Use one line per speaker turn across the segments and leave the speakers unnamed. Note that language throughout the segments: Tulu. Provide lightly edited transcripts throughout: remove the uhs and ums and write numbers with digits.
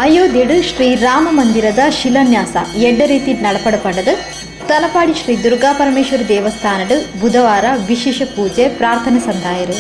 ಅಯೋಧ್ಯೆಡು ಶ್ರೀ ರಾಮ ಮಂದಿರದ ಶಿಲಾನ್ಯಾಸ ಎಡ್ಡ ರೀತಿ ನಡಪಡ ಪಂಡದು ತಲಪಾಡಿ ಶ್ರೀ ದುರ್ಗಾ ಪರಮೇಶ್ವರಿ ದೇವಸ್ಥಾನಡು ಬುಧವಾರ ವಿಶೇಷ ಪೂಜೆ ಪ್ರಾರ್ಥನೆ ಸಂದಾಯರು.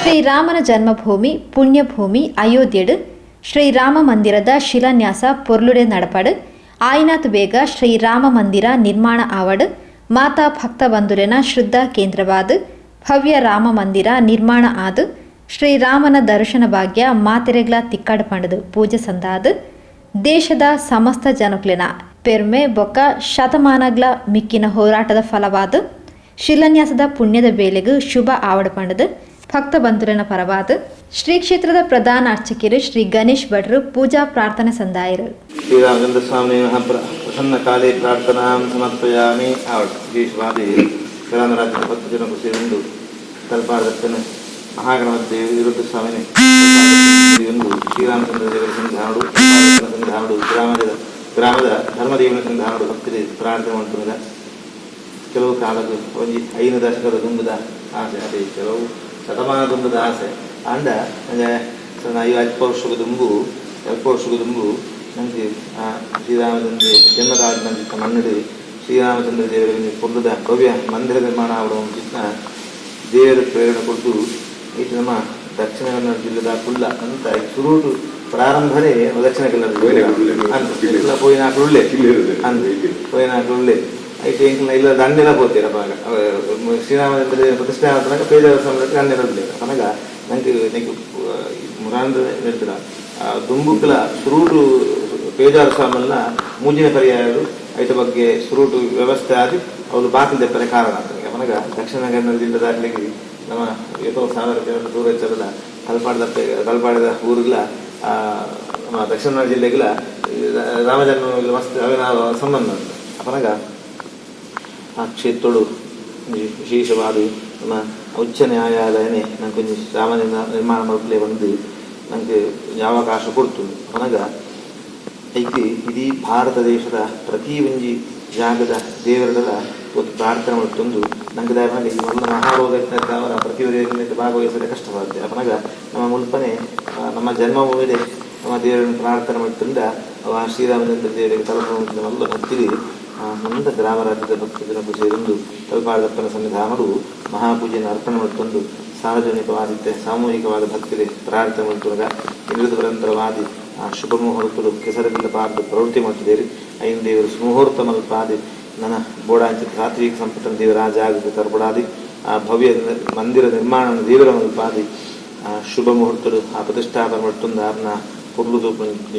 ಶ್ರೀರಾಮನ ಜನ್ಮಭೂಮಿ ಪುಣ್ಯಭೂಮಿ ಅಯೋಧ್ಯೆಡು ಶ್ರೀರಾಮ ಮಂದಿರದ ಶಿಲಾನ್ಯಾಸ ಪೊರ್ಲುಡೆ ನಡಪಡು ಆಯ್ನಾತ್ ಬೇಗ ಶ್ರೀರಾಮ ಮಂದಿರ ನಿರ್ಮಾಣ ಆವಡು ಮಾತಾ ಭಕ್ತ ಬಂಧುರೆನ ಶ್ರದ್ಧಾ ಕೇಂದ್ರವಾದ ಭವ್ಯ ರಾಮ ಮಂದಿರ ನಿರ್ಮಾಣ ಆದು ಶ್ರೀರಾಮನ ದರ್ಶನ ಭಾಗ್ಯ ಮಾತೆರೆಗ್ಲ ತಿಕ್ಕಾಡು ಪಂಡದು ಪೂಜೆ ಸಂದಾದು ದೇಶದ ಸಮಸ್ತ ಜನಕ್ಲೆನ ಪೆರ್ಮೆ ಬೊಕ್ಕ ಶತಮಾನಗ್ಲ ಮಿಕ್ಕಿನ ಹೋರಾಟದ ಫಲವಾದ ಶಿಲಾನ್ಯಾಸದ ಪುಣ್ಯದ ಬೇಲೆಗು ಶುಭ ಆವಡು ಪಂಡದು ಭಕ್ತ ಬಂಧುರನ ಪರವಾದ ಶ್ರೀ ಕ್ಷೇತ್ರದ ಪ್ರಧಾನ ಅರ್ಚಕರು ಶ್ರೀ ಗಣೇಶ್ ಭಟ್ರು ಪೂಜಾ ಪ್ರಾರ್ಥನೆ ಸಂದಾಯರು.
ಶ್ರೀರಾಮಚಂದ್ರ ಸ್ವಾಮಿ ಪ್ರಸನ್ನ ಕಾಲೇ ಪ್ರಾರ್ಥನಾ ಸಮರ್ಪಯಾಮಿ. ವಿಶೇಷವಾದ ಗ್ರಾಮರಾಜ್ಯದ ಭಕ್ತ ಜನರು ಸೇರಿಕೊಂಡು ತಲಪಾಡದತ್ತನ ಮಹಾಗಣಪತಿ ವಿರುದ್ಧ ಸ್ವಾಮಿನಿ ಒಂದು ಶ್ರೀರಾಮಚಂದ್ರ ದೇವರ ಸನ್ನಿಧಾನಡು ಸನ್ನಿಧಾನಡು ಗ್ರಾಮದ ಧರ್ಮದೇವನ ಸನ್ನಿಧಾನಡು ಭಕ್ತರು ಪ್ರಾರ್ಥನೆ ಮಾಡುತ್ತಿದ್ದ ಕೆಲವು ಕಾಲದ ಒಂಜಿ 5 ದಶಕದ ದುಂಬುದ ಆಸೆ, ಅದೇ ಕೆಲವು ಶತಮಾನ ದುಂಬುದ ಆಸೆ. ಅಂಡ ಅಲ್ಪ ವರ್ಷದ ದುಂಬು ನನಗೆ ಆ ಶ್ರೀರಾಮಚಂದ್ರ ಜನ್ಮದಾದ ನಂಜಿತ್ತ ಮಣ್ಣು ಶ್ರೀರಾಮಚಂದ್ರ ದೇವರ ಪೊರ್ಲುದ ಭವ್ಯ ಮಂದಿರ ನಿರ್ಮಾಣ ಆವಡ ಚಿತ್ತ ದೇವರ ಪ್ರೇರಣೆ ಕೊಟ್ಟು ಇದು ನಮ್ಮ ದಕ್ಷಿಣ ಕನ್ನಡ ಜಿಲ್ಲೆದ ಕುಲ್ಲ ಅಂತ ಸುರೂಟು ಪ್ರಾರಂಭನೇ ದಕ್ಷಿಣ ಕನ್ನಡ ಜಿಲ್ಲೆ ಪೋಯಿನಾಕುಳ್ಳೆ ಅಂದ್ ಪೋಯಿನಾಕುಳ್ಳೆ ಐತೆ ಎಂಕ್ಲ ಇಲ್ಲ ದಂಡೆಲ ಪೋತೀರಪ್ಪ. ಶ್ರೀರಾಮಚಂದ್ರ ದೇವರ ಪ್ರತಿಷ್ಠೆ ಆತನಕ ಪೇಜಾವರ ಸ್ವಾಮಿ ದಂಡೆಲ ಪನಗ ನಂಗೆ ನೆಕ್ ಮುರಾಂದ್ರ ನಿರ್ದ್ರ ದುಂಬುಕ್ಲ ಸುರೂಟು ಪೇಜಾವರ ಸ್ವಾಮಿನ ಮೂಜಿನ ಪರ್ಯಾಯರು ಐತ ಬಗ್ಗೆ ಸುರೂಟು ವ್ಯವಸ್ಥೆ ಆದಿ ಅವರು ಬಾಕಿಲ್ ದೆಪ್ಪರೆ ಕಾರಣ ಆಗ್ತದೆ. ಪನಗ ದಕ್ಷಿಣ ಕನ್ನಡ ಜಿಲ್ಲೆದಾಗ್ಲಿಕ್ಕೆ ನಮ್ಮ ಏತೋ 1000 ಕಿಲೋಮೀಟರ್ ದೂರ ಇಚ್ಚಲ್ಲ ತಲಪಾಡದ ಊರುಗಳ ನಮ್ಮ ದಕ್ಷಿಣ ಕನ್ನಡ ಜಿಲ್ಲೆಗಳ ರಾಮಜನ್ಮ ಮಸ್ತ್ ಅವಿನಾವ ಸಂಬಂಧ ಉಂಟು. ಅಪನಗ ಆ ಕ್ಷೇತ್ರಡು ವಿಶೇಷವಾದ ನಮ್ಮ ಉಚ್ಚ ನ್ಯಾಯಾಲಯನೇ ನಂಗೆ ಕೊಂಚ ರಾಮ ನಿರ್ಮಾಣ ಮಲ್ಪಲೆ ಬಂದು ನಂಗೆ ಅವಕಾಶ ಕೊಡ್ತು. ಅಪನಗ ಐತಿ ಇಡೀ ಭಾರತ ದೇಶದ ಪ್ರತಿ ಒಂಜಿ ಜಾಗದ ದೇವರದಲ್ಲ ಒಂದು ಪ್ರಾರ್ಥನೆ ಮತ್ತೊಂದು ನಂಗೆ ದಾಯಪನಗ ಈ ಮೊದಲ ಮಹಾರೋಗ ಅವರ ಪ್ರತಿಯೊಂದು ಭಾಗವಹಿಸಲು ಕಷ್ಟವಾಗುತ್ತೆ. ಅಪನಗ ನಮ್ಮ ಮುಲ್ಪನೆ ನಮ್ಮ ಜನ್ಮಭೂಮಿದೆ ನಮ್ಮ ದೇವರನ್ನು ಪ್ರಾರ್ಥನೆ ಮಾಡ್ತಂದ ಅವ ಶ್ರೀರಾಮಚಂದ್ರ ದೇವರಿಗೆ ತಲುಪುವಂತ ಮೊದಲು ಭಕ್ತಿಗೆ ನಂದ ಗ್ರಾಮರಾಜ್ಯದ ಭಕ್ತ ಜನರು ಸೇರೊಂದು ತಲಪಾಡದಪ್ಪನ ಸನ್ನಿಧಾನರು ಮಹಾಪೂಜೆಯನ್ನು ಅರ್ಪಣೆ ಮತ್ತೊಂದು ಸಾರ್ವಜನಿಕವಾದಿತ್ತೆ ಸಾಮೂಹಿಕವಾದ ಭಕ್ತಿಗೆ ಪ್ರಾರ್ಥನೆ ಮಾಡ್ತುವಾಗ ನಿರುದ್ಧ ಪರಂತರವಾದಿ ಆ ಶುಭ ಮುಹೂರ್ತಲು ಕೆಸರಗಿಲ್ಲ ಪಾರ್ದು ಪ್ರವೃತ್ತಿ ಮಾಡ್ತಿದ್ದೇರಿ. ಐನ್ ದೇವರು ಸುಮುಹೂರ್ತ ಮಲ್ಪಾದಿ ನನ್ನ ಬೋಡಾಂಚಿತ ಸಾತ್ವಿಕ ಸಂಪತ್ತನ್ನು ದೇವರ ಜಾಗಕ್ಕೆ ತರ್ಪಡಾದಿ ಆ ಭವ್ಯ ಮಂದಿರ ನಿರ್ಮಾಣ ದೇವರ ಮಲ್ಪಾದಿ ಆ ಶುಭ ಮುಹೂರ್ತಲು ಆ ಪ್ರತಿಷ್ಠಾಪನೆ ಮಟ್ಟೊಂದು ಆರ್ನ ಪೊರ್ಲು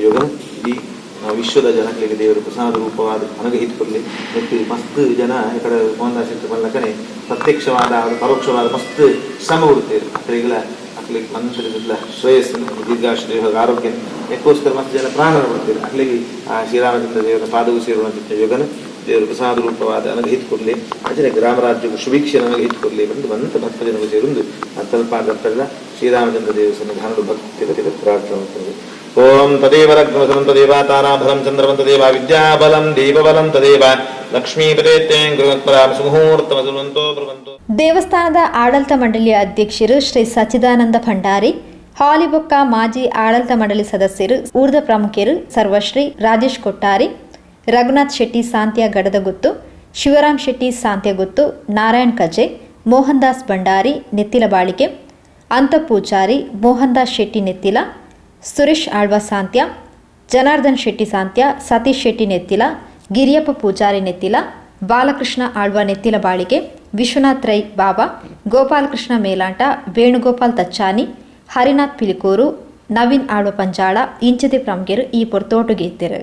ಯೋಗ ಇಡೀ ವಿಶ್ವದ ಜನಗಳಿಗೆ ದೇವರು ಪ್ರಸಾದ ರೂಪವಾದ ಅನುಗ್ರಹಿಸಿಕೊಳ್ಳಿ. ಮತ್ತು ಮಸ್ತ್ ಜನ ಈ ಕಡೆ ಮೋಹನದಾಸ್ ಮಲ್ಲಕನೆ ಪ್ರತ್ಯಕ್ಷವಾದ ಅವರು ಪರೋಕ್ಷವಾದ ಮಸ್ತ್ ಶ್ರಮ ಕೊಡುತ್ತೇವೆ. ಅಕ್ಕಳಿಗೆಲ್ಲ ಅಕ್ಕಳಿಗೆ ಮಂತ್ರಿಲ್ಲ ಶ್ರೇಯಸ್ಸು ದೀರ್ಘಾಶ್ರಯ ಆರೋಗ್ಯ ಅದಕ್ಕೋಸ್ಕರ ಮಸ್ತ್ ಜನ ಪ್ರಾಣ ಕೊಡ್ತೇವೆ. ಅಕ್ಕಳಿಗೆ ಆ ಶ್ರೀರಾಮಚಂದ್ರ ದೇವರ ಪಾದವು ಸೇರುವಂಥ ಯೋಗನ ದೇವರು ಪ್ರಸಾದ ರೂಪವಾದ ಅನುಗ್ರಹಿಸಿಕೊಳ್ಳಿ. ಅಜನೆ ಗ್ರಾಮರಾಜ್ಯಕ್ಕೂ ಶುಭೀಕ್ಷೆ ಅನುಗ್ರಹಿಸಿಕೊಳ್ಳಿ ಬಂದು ಬಂತ ಭಕ್ತ ಜನರು ಸೇರುಂದು ತಲಪಾಡಲ್ಲ ಶ್ರೀರಾಮಚಂದ್ರ ದೇವರ ಸನ್ನಿಧಾನಡು ಭಕ್ತಿ ಪ್ರಾರ್ಥನೆ ಮಾಡ್ತದೆ. ಓಂ ತದೇವ ರಘ್ನವಸನಂ ತದೇವ ತಾರಾಫಲಂ ಚಂದ್ರವಂತ ದೇವ ವಿದ್ಯಾಬಲಂ ದೀಪಬಲಂ ತದೇವ ಲಕ್ಷ್ಮೀಪದೇತ್ಯಂಕೃತ್ಪರಾಂ ಸುಮುಹೂರ್ತಮಸುವಂತೋ ಬ್ರುವಂತೋ.
ದೇವಸ್ಥಾನದ ಆಡಳಿತ ಮಂಡಳಿಯ ಅಧ್ಯಕ್ಷರು ಶ್ರೀ ಸಚ್ಚಿದಾನಂದ ಭಂಡಾರಿ, ಹಾಲಿಬೊಕ್ಕ ಮಾಜಿ ಆಡಳಿತ ಮಂಡಳಿ ಸದಸ್ಯರು, ಊರ್ದ ಪ್ರಮುಖರು ಸರ್ವಶ್ರೀ ರಾಜೇಶ್ ಕೊಟ್ಟಾರಿ, ರಘುನಾಥ್ ಶೆಟ್ಟಿ ಸಾಂತ್ಯ ಗಡದಗುತ್ತು, ಶಿವರಾಮ್ ಶೆಟ್ಟಿ ಸಾಂತ್ಯಗುತ್ತು, ನಾರಾಯಣ್ ಕಜೆ, ಮೋಹನ್ ದಾಸ್ ಭಂಡಾರಿ ನೆತ್ತಿಲ ಬಾಳಿಕೆ, ಅಂತ ಪೂಜಾರಿ, ಮೋಹನ್ ದಾಸ್ ಶೆಟ್ಟಿ ನೆತ್ತಿಲ, ಸುರೇಶ್ ಆಳ್ವ ಸಾಂತ್ಯ, ಜನಾರ್ದನ್ ಶೆಟ್ಟಿ ಸಾಂತ್ಯ, ಸತೀಶ್ ಶೆಟ್ಟಿ ನೆತ್ತಿಲ, ಗಿರಿಯಪ್ಪ ಪೂಜಾರಿ ನೆತ್ತಿಲ, ಬಾಲಕೃಷ್ಣ ಆಳ್ವ ನೆತ್ತಿಲ ಬಾಳಿಗೆ, ವಿಶ್ವನಾಥ್ ರೈ ಬಾಬಾ, ಗೋಪಾಲಕೃಷ್ಣ ಮೇಲಾಂಟ, ವೇಣುಗೋಪಾಲ್ ತಚ್ಚಾನಿ, ಹರಿನಾಥ್ ಪಿಲಿಕೂರು, ನವೀನ್ ಆಳ್ವ ಪಂಜಾಳ ಇಂಚತೆ ಪ್ರಮುಖರು ಈ ಪೊರ್ತೋಟುಗೆ ಇತ್ತೆರು.